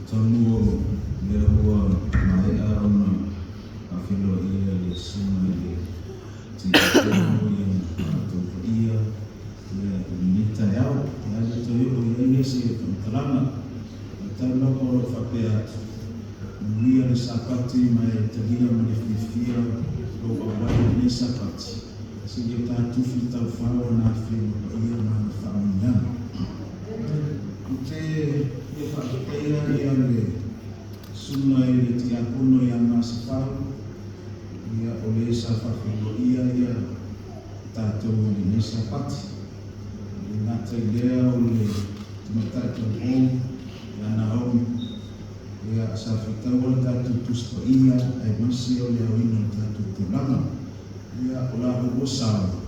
Atonu o lea ua maea ona faafeiloaia i le susuga i le Tiakono ma outou paia i lenei taeao. Ia le toe oo i ai se faamatalaga. Ae talu lava o loo faapea atu, manuia le Sapati ma e talia ma le fiafia lou auai i lenei Sapati, seia tatufi taufao ana Afioga Paia ma ana faamanuiaga. Ou te fia faafetaia ia le susuga i le Tiakono ia Masefau, ia o le sa faafeiloaia ia tatou i lenei Sapati. E le gata i lea o le tamaitai taupou ia Naomi, ia sa faitaua le tatou Tusi Paia aemaise o le aoina o le tatou taulaga. Ia o la ua sao,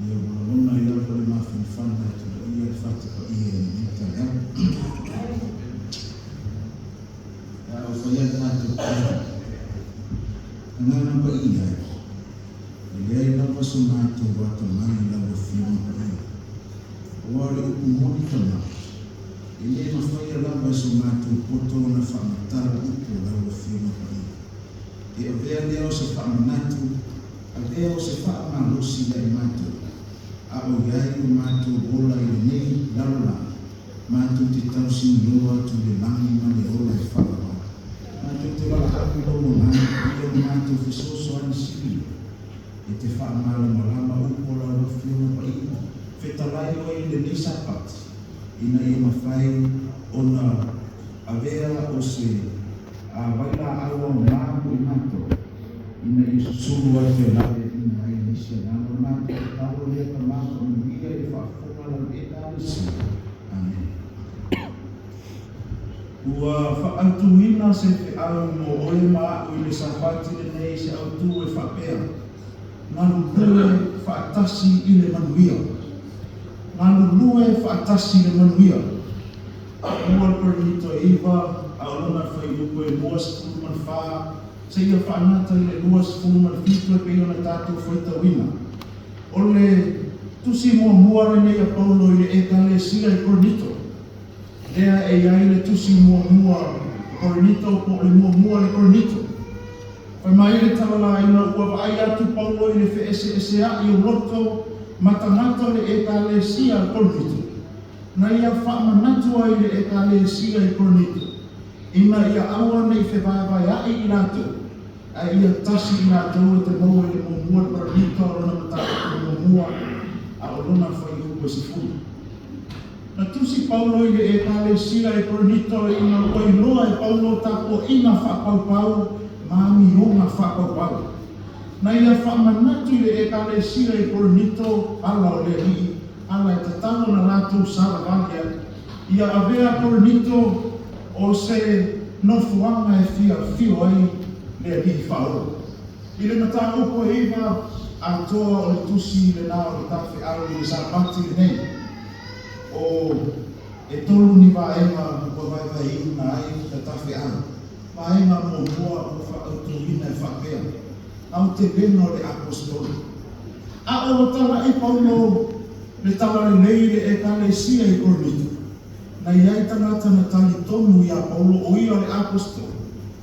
ia ua lagona ai lava le mafanafana e tulaia le fata paia i lenei taeao. Ia o faia le tatou tatalo. Agaga Paia e, e leai lava so matou atamai i lau Afioga Paia. Aua o le upu moni tama, e le mafaia lava e so matou poto ona faamatala upu o lau Afioga Paia. E avea lea o se faamanatu, avea o se faamalosi ia i matou, a o i ai o matou ola i lenei lalolagi, matou te tausinioa atu i le lagi ma le ola e faavavau. Matou te valaau i lou Agaga Paia o matou fesoasoani sili loa, e te faamalamalama upu o lau Afioga Paia, fetalai oe i lenei Sapati, ina ia mafai ona avea o se vailaau aoga mo i matou, ina ia susulu ai toe laveaiina ai nisi agaga o matou tatalo lea Tama faamanuia i le faafofoga lau Ekalesia. Amene. Ua faaautuina se feau mo oe ma aʻu i le Sapati lenei se autu e faapea, Galulue faatasi i le manuia. Galulue faatasi i le manuia. Mua le Korinito e 9, a o lona fuaiupu e 24 seia faagata i le 27 e pei ona tatou faitauina. O le tusi muamua lenei a Paulo i le Ekalesia i Korinito, lea e i ai le tusi muamua o Korinito po o le muamua le Korinito. Fai mai le talalaina ua vaai atu Paulo i le feeseeseaʻi o loto ma tagata o le Ekalesia i Korinito. Na ia faamanatu ai le Ekalesia i Korinito, ina ia aua ne i fevaevaeaʻi i latou, ae ia tasi i latou e te maua i le muamua le Korinito a o lona mataupu muamua a o lona fuaiupu e 10. Na tusi Paulo i le Ekalesia i Korinito ina ua iloa e Paulo tapuaiga faapaupau ma amioga faapaupau. Na ia faamanatu i le Ekalesia i Korinito ala o le Alii, ala e tatau ona latou savavali ai. Ia avea Korinito o se nofoaga e fia afio ai le Alii Faaola. I le mataupu e 9 atoa o le tusi lena o le tafeau i le Sapati lenei, o e tolu ni vaega ua vaevaeina ai le tafeau. Vaega muamua ua faaautuina e faapea, Aotelega o le Aposetolo. A o talai Paulo le talalelei i le Ekalesia i Korinito, na i ai tagata na talitonu iā Paulo o ia o le Aposetolo,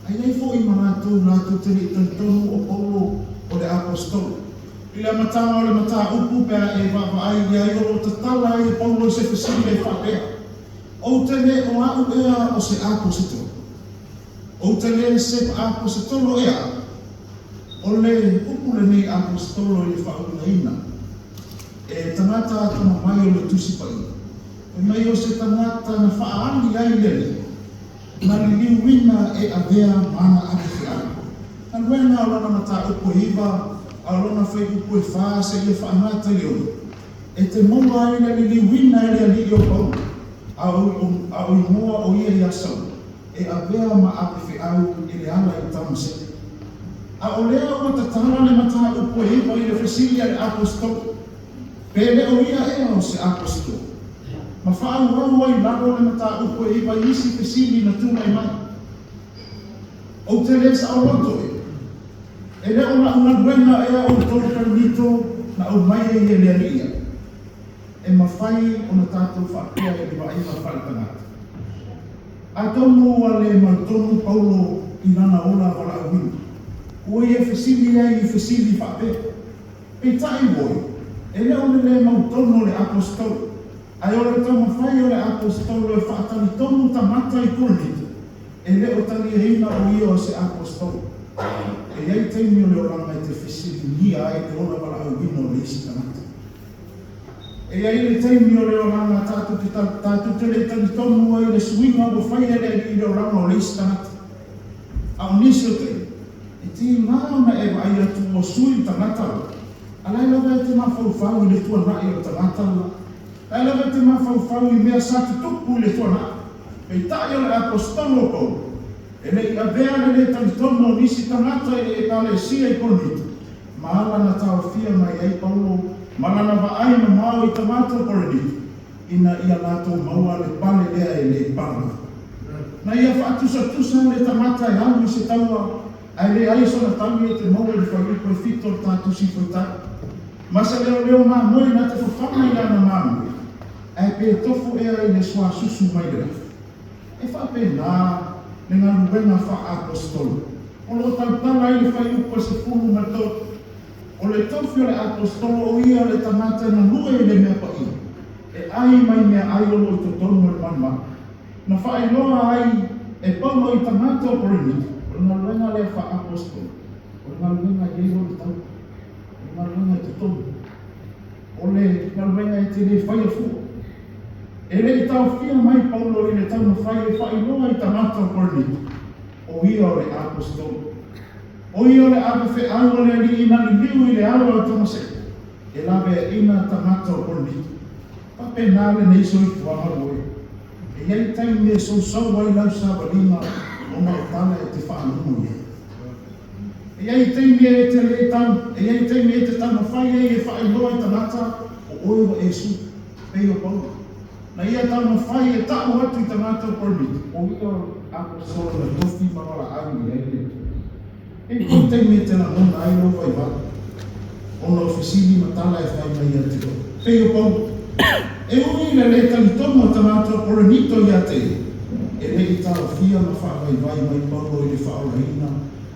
a i ai foi ma latou latou te le i talitonu o Paulo o le Aposetolo. I le amataga o le mataupu pe a e vaavaai i ai o lo o tatala ai e Paulo i se fesili e faapea, Ou te le o aʻu ea o se Aposetolo? Ou te le se Aposetolo ea? O le upu lenei Aposetolo i le faauigaina e tagata atamamai o le Tusi Paia, fai mai o se tagata na faaali ai le Alii, na liliuina e avea ma ana ave feau. Galuega o lona mataupu e 9, a o lona fuaiupu e 4 seia faagata i le 6, e te maua ai le liliuina e le Alii o Paulo, a o igoa o ia iā Saulo, e avea ma ave feau i le ala i Tamaseko. A o lea ua tatala le mataupu e 9 i le fesili a le Aposetolo, Pe le o ia ea o se Aposetolo? Ma faaauau ai i lalo le mataupu e 9 i isi fesili na tulai mai. Ou te le saoloto e. E le o la'u galuega ea outou Korinito na aumai ai e le Alii ia? E mafai ona tatou faapea i le vaaiga faaletagata. Atonu ua le mautonu Paulo i lana ola valaauina, ua ia fesili ai i fesili faapea. Peitai oi, e le o le lē mautonu o le Aposetolo, ae o le taumafai o le Aposetolo e faatalitonu tagata i Korinito, e le o taliaina o ia o se Aposetolo. E i ai taimi o le olaga e te fesiligia ai le ola valaauina o le isi tagata. E i ai le taimi o le olaga tatou te le talitonu ai i le suiga ua faia e le Alii i le olaga o le isi tagata. A o nisi o taimi, e tiga ona e vaai atu ua sui le tagata la, a la e lava e te mafaufau i le tuanai o le tagata la. La e lava e te mafaufau i mea sa tutupu i le tuanai. Peitai o le Aposetolo o Paulo, e le i avea le lē talitonu o nisi tagata i le Ekalesia i Korinito, ma ala na taofia mai ai Paulo ma lana vaai mamao i tagata o Korinito, ina ia latou maua le pale lea e le pala. Na ia faatusatusa le tagata e alu i se taua ae leai sona tagi e te maua i le fuaiupu e 7 o le ta Tusi Faitau, ma se leoleo mamoe na te fafaga i lana mamoe, ae pe tofu ea i le suasusu mai le lafo. E faapena le galuega faa-aposetolo o lo o tautala ai le fuaiupu e 13. O le tofi o le Aposetolo o ia le tagata e galue i le Mea Paia, e ai mai meaai o lo o i totonu o le malumalu. Na faailoa ai e Paulo i tagata o Korinito, o le galuega lea faa-Aposetolo, o le galuega e i ai lona tau, o le galuega e totogi, o le galuega e te le faia fua. E le i taofia mai Paulo i le taumafai e faailoa i tagata o Korinito, o ia o le Aposetolo. O ia o le avefeau a le Alii na liliu i le ala o Tamaseko, e laveaiina tagata o Korinito. Faapena lenei soifuaga ua e. E i ai taimi e sousou ai lau savaliga ona o tala e te faalogo i ai. E i ai taimi e te le tau, e i ai taimi e te taumafai ai e faailoa i tagata o oe ua e sui, pei o Paulo. Na ia taumafai e ta'u atu i tagata o Korinito, o ia o le Aposetolo na tofi ma valaau i ai le Atua. E i ai foi taimi e te lagona ai lou vaivai, ona o fesili ma tala e fai mai ia te oe, pei o Paulo. E ui i le lē talitonu o tagata o Korinito ia te ia, e le i taofia ma faavaivai mai Paulo i le faaolaina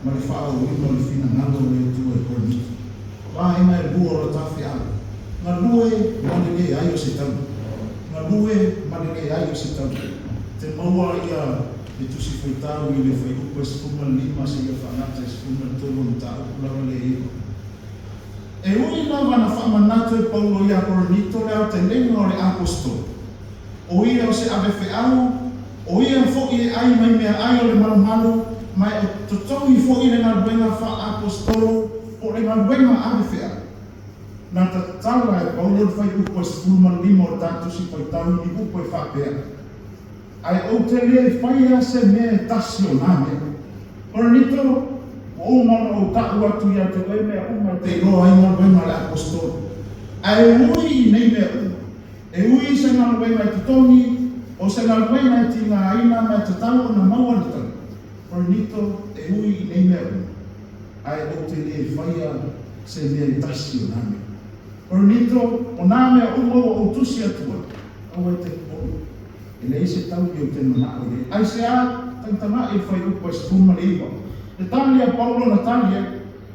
ma le faaauauina o le finagalo o le Atua i Korinito. Vaega e lua o le ta feau, galue ma le leai o se taui. Galue ma le leai o se taui. Te maua ia le Tusi Faitau i le fuaiupu e 15 seia faagata i 13 o le mataupu lava lea e 9. E ui lava na faamanatu e Paulo iā Korinito le aotelega o le Aposetolo, o ia o se avefeau, o ia foi e ai mai meaai o le malumalu, ma e totogi foi le galuega faa-Aposetolo po o le galuega avefeau. Na tatala e Paulo le fuaiupu e 15 o le ta Tusi Faitau i ni upu e faapea, Ae ou te le faia se mea e tasi o nā mea. Korinito, ua uma ona ou ta'u atu ia te oe mea uma e te iloa ai galuega a le Aposetolo. Ae ui i nei mea uma, e ui i se galuega e totogi, o se galuega e tigaina ma e tatau ona maua le tali. Korinito, e ui i nei mea uma, ae ou te le faia se mea e tasi o nā mea. Korinito, o nā mea uma ua ou tusi atu ai, aua e te popole. E leai se taui ou te manao i ai. Aisea? Tagatagai i le fuaiupu e 19. Le tali a Paulo na tali ai,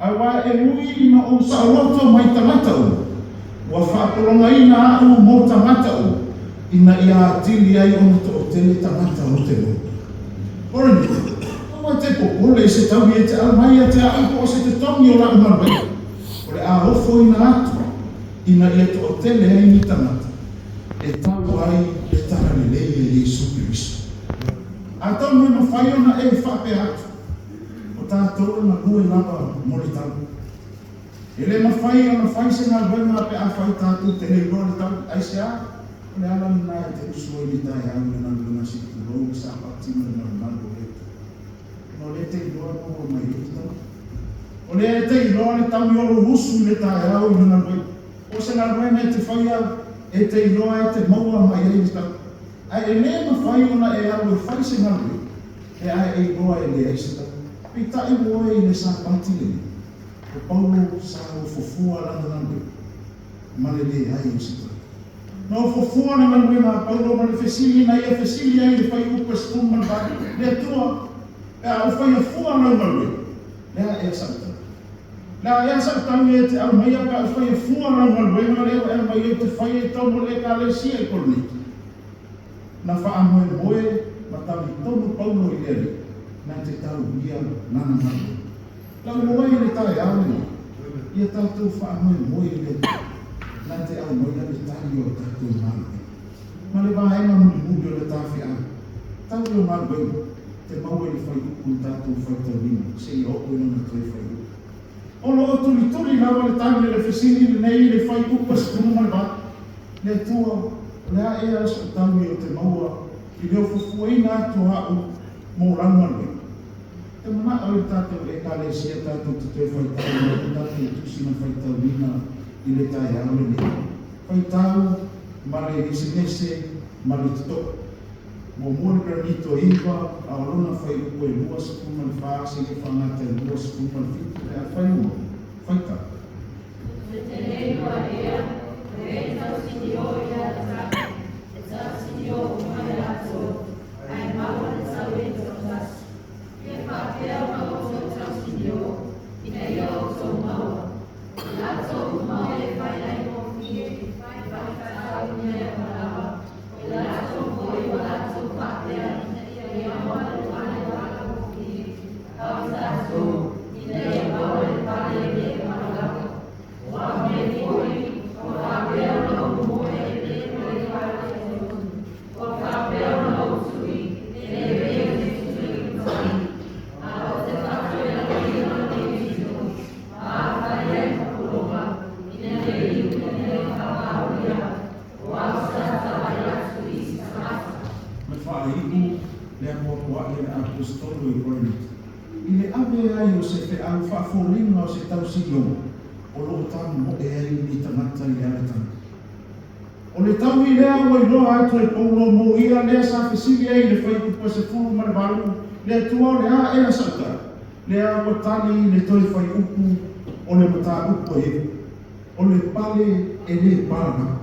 Aua e ui ina ou saoloto mai tagata uma, ua faapologaina aʻu mo tagata uma, ina ia atili ai ona toatele tagata o te maua. Korinito, aua e te popole i se taui e te aumai ia te aʻu po o se totogi o laʻu galuega, o le a ofoina atu ina ia toatele ai ni tagata e tau ai le talalelei e Iesu Keriso. Atonu e mafai ona e faapea atu, O tatou e galue lava mo le tau. E le mafai ona fai se galuega pe afai tatou te le iloa le tau. Aisea? O le ala lena e te usu ai i le taeao i le galuega se i tulou le Sapati ma le malumalu o le Atua. Ona o lea e te iloa e maua mai ai le tau. O lea e te iloa le tau i o lou usu i le taeao i le galuega. O se galuega e te faia, e te iloa e te maua mai ai le tau. Ae e le mafai ona e alu e fai se galuega pe a e iloa e leai se tau. Peitai ua oe i le Sapati lenei, o Paulo sa ofo fua lana galuega ma le leai o se tau. Na ofofua le galuega a Paulo ma le fesili na ia fesili ai i le fuaiupu e 18, Le Atua, pe a ou faia fua lau galuega, le a ea sa'u tagi? Le a ea sa'u tagi e te aumaia pe a ou faia fua lau galuega lea ua e aumaia ou te faia i totonu o le Ekalesia i Korinito? Na faamoemoe ma talitonu Paulo i le Alii na te taulia lana galuega. Lau moe i le taeao lenei, ia tatou faamoemoe i le Atua na te aumaia le tali o a tatou galuega. Ma le vaega mulimuli o le ta feau, tau i o galuega, te maua i le fuaiupu na tatou faitauina seia oo i lona toe fuaiupu. O lo o tulituli lava le tali o le fesili lenei i le fuaiupu e 18, Le Atua, o le a ea so'u taui ou te maua i le ofofuaina atu o a'u mo lau galuega? Te mana'o i le tatou Ekalesia tatou te toe faitau mai le tatou tusi na faitauina i le taeao lenei. Faitau ma le gesegese ma le toto'o. Muamua le Korinito 9, a o lona fuaiupu e 24 seia faagata i le 27 pe afai ua faitau. Ma faaiu le apoapoai a le Aposetolo i Korinito, i le ave ai o se feau faafoliga o se tausilioga o lo o tamomoe ai ni tagata i le alatagi. O le taui lea ua iloa atu e Paulo mo ia lea sa fesili ai i le fuaiupu e 18, Le Atua o le a ea sa'u tali? Lea ua tali i le toe fuaiupu o le mataupu e 9, O le pale e lē palagala.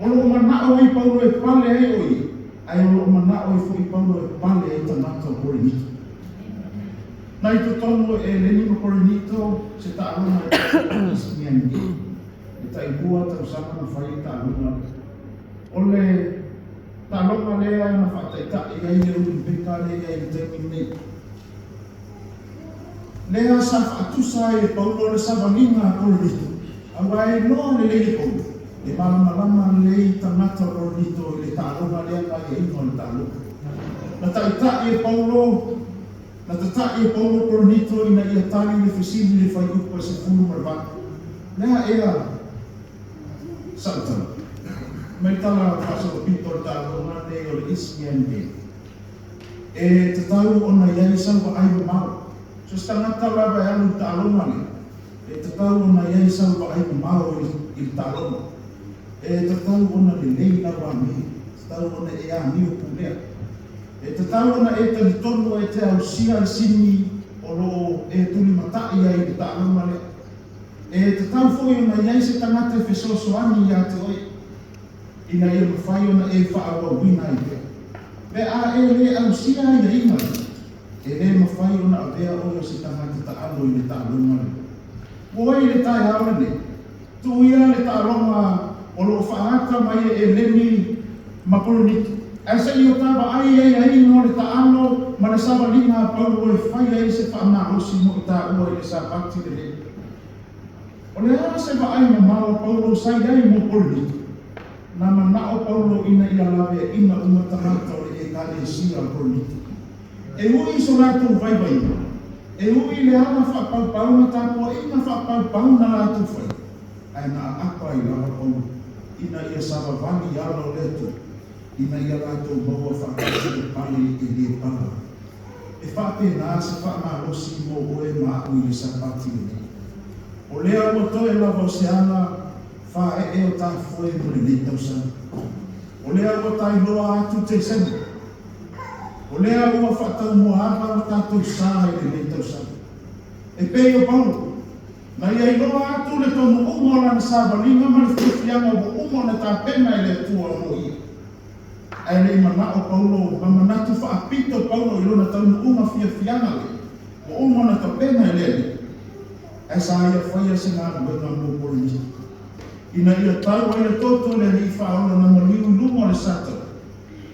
O lo o mana'o ai Paulo e pale ai o ia, ae o lo o mana'o ai fo'i Paulo e pale ai tagata o Korinito. Na i totonu o Eleni ma Korinito se taaloga e Isthmian Games. E tailua tausaga na fai ai taaloga lea. O le taaloga lea na faataita'i ai le Olimipeka lea e i ai i le taimi lenei. Lea sa faatusa ai e Paulo le savaliga a Korinito, aua e iloa lelei e Paulo, e malamalama lelei tagata o Korinito i le taaloga lea ma aiaiga o le taaloga. Na taita'i e Paulo, na tata'i e Paulo Korinito ina ia tali le fesili i le fuaiupu e 18, Le a ea sa'u tala? Mai le tala faasolopito o le taaloga lenei o le Isthmian Games. E tatau ona i ai sau vaai mamao. So se tagata lava e alu i le taaloga lea, e tatau ona i ai sau vaai mamao i le taaloga. E tatau ona lelei lau amio, e tatau ona e amio pulea. E tatau ona e talitonu e te ausia le sini o lo o e tulimata'i ai i le taaloga lea. E tatau foi ona i ai se tagata e fesoasoani ia te oe ina ia mafai ona e faaauauina ai pea. Pe a e le ausia aiaiga ia, e le mafai ona avea oe o se tagata taalo i le taaloga lenei. Ua i le taeao lenei, tuu ia le taaloga o lo o faaata mai e Eleni ma Korinito, ae se i o ta vaai i aiaiga o le taalo ma le savaliga a Paulo e fai ai se faamalosi mo i taua i le Sapati lenei. O le a se vaai mamao a Paulo sa i ai mo Korinito? Na mana'o Paulo ina ia laveaina uma tagata o le Ekalesia o Korinito. E ui i so latou vaivaiga, e ui i le ala faapaupau na tapuaiga faapaupau na latou faia, ae na aapa ai lava Paulo ina ia savavali i ala o le Atua, ina ia latou maua faatasi le pale e lē pala. E faapena se faamalosi mo oe ma a'u i le Sapati lenei. O lea ua toe lava o se ala faae'e o tafoe mo lenei tausaga. O lea ua tailoa atu Tesema. O lea ua faataumuaava lo tatou sa i lenei tausaga. E pei o Paulo. Na ia iloa atu le taunuuga o lana savaliga ma le fiafiaga ua uma ona tapena e le Atua mo ia. Ae le i manao Paulo ma manatu faapito Paulo i lona taunuuga fiafiaga lea ua uma ona tapena e le Alii, ae sa ia faia se galuega mo Korinito, ina ia tau ai le toto i le Alii Faaola na maliu i luga o le sa taua,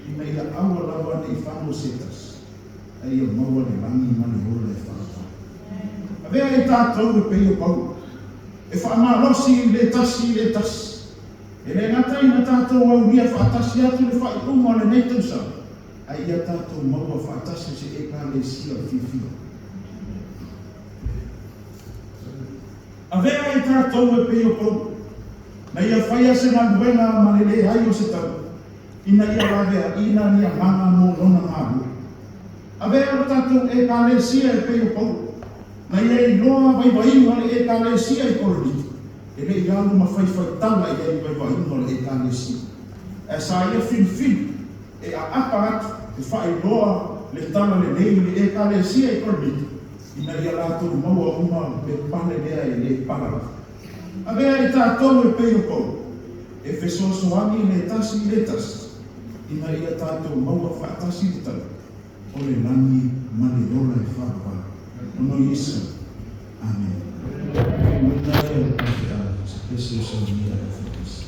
ina ia aua lava ne i fagu se tasi, ae ia maua le lagi ma le ola e faavavau. Avea i tatou e pei o Paulo, e faamalosi i le tasi i le tasi. E le gata ina tatou aulia faatasi atu le faaiuga o lenei tausaga, ae ia tatou maua faatasi se Ekalesia fiafia. Avea i tatou e pei o Paulo, na ia faia se galuega ma le leai o se tau, ina ia laveaiina ni agaga mo lona galue. Avea lo tatou Ekalesia e pei o Paulo, na ia iloa vaivaiga o le Ekalesia i Korinito, e le i alu ma faifaitala i ai i vaivaiga o le Ekalesia. Ae sa ia filifili e aapa atu e faailoa le tala lelei i le Ekalesia i Korinito, ina ia latou maua uma le pale lea e le palalafa. Avea i tatou e pei o Paulo, e fesoasoani le tasi i le tasi, ina ia tatou maua faatasi le tau o le lagi ma le ola e faavavau. Ona o Iesu. Amene. Faauuina ai le faifeau se pese o saunia e faatasi.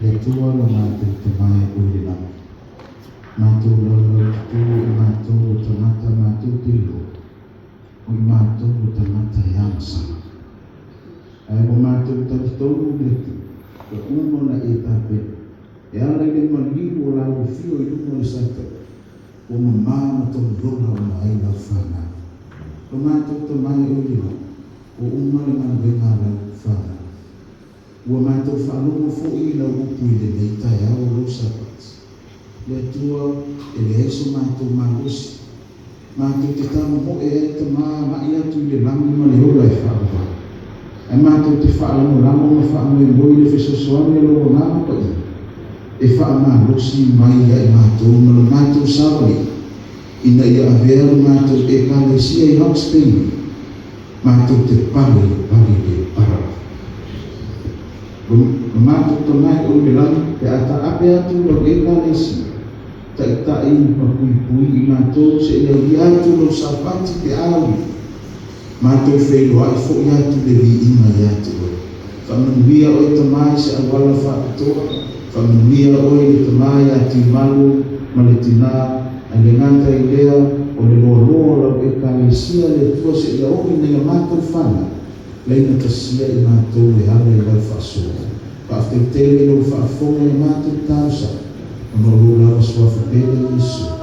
Le Atua lo matou Tama e oi i le lagi. Matou laulaututu o i matou o tagata matou te iloa, o i matou o tagata e agasala. Ae ua matou talitonu le Atua, ua uma ona e tapena, e ala i le maliu o la Afio i luga o le Satani, ua mamā ma togiola uma ai lau fanau. Lo matou Tama e oe i le lagi, ua uma le galuega a lau fanau. Ua matou faalogo foi i lau upu i lenei taeao o lou Sapati. Le Atua, e leai so matou malosi, matou te tagomoe ai Tama agai atu i le lagi ma le ola e faavavau. Ae matou te faalagolago ma faamoemoe i le fesoasoani a lou Agaga Paia e faamalosi mai ia i matou ma lo matou savaliga ina ia avea lo matou Ekalesia i Hawke's Bay nei, matou te pale i le pale le para. Lo matou Tama e oe i le lagi, pe a taape atu lau Ekalesia, taitai ma puipui i matou seia aulia atu lou Sapati pe a aulia, matou feiloai foi atu le viiga ia te oe. Faamanuia oe Tama i se auala faapitoa, faamanuia oe i le tama ia Timalu ma le tina, ae le gata i lea o le loaloa o lau Ekalesia le Atua seia oo ina ia matou fanau, laina tasia i matou e ala i lau faasoa. Faafetai tele i lou faafofoga i a matou talosaga, ona o lou lava suafa pele Iesu.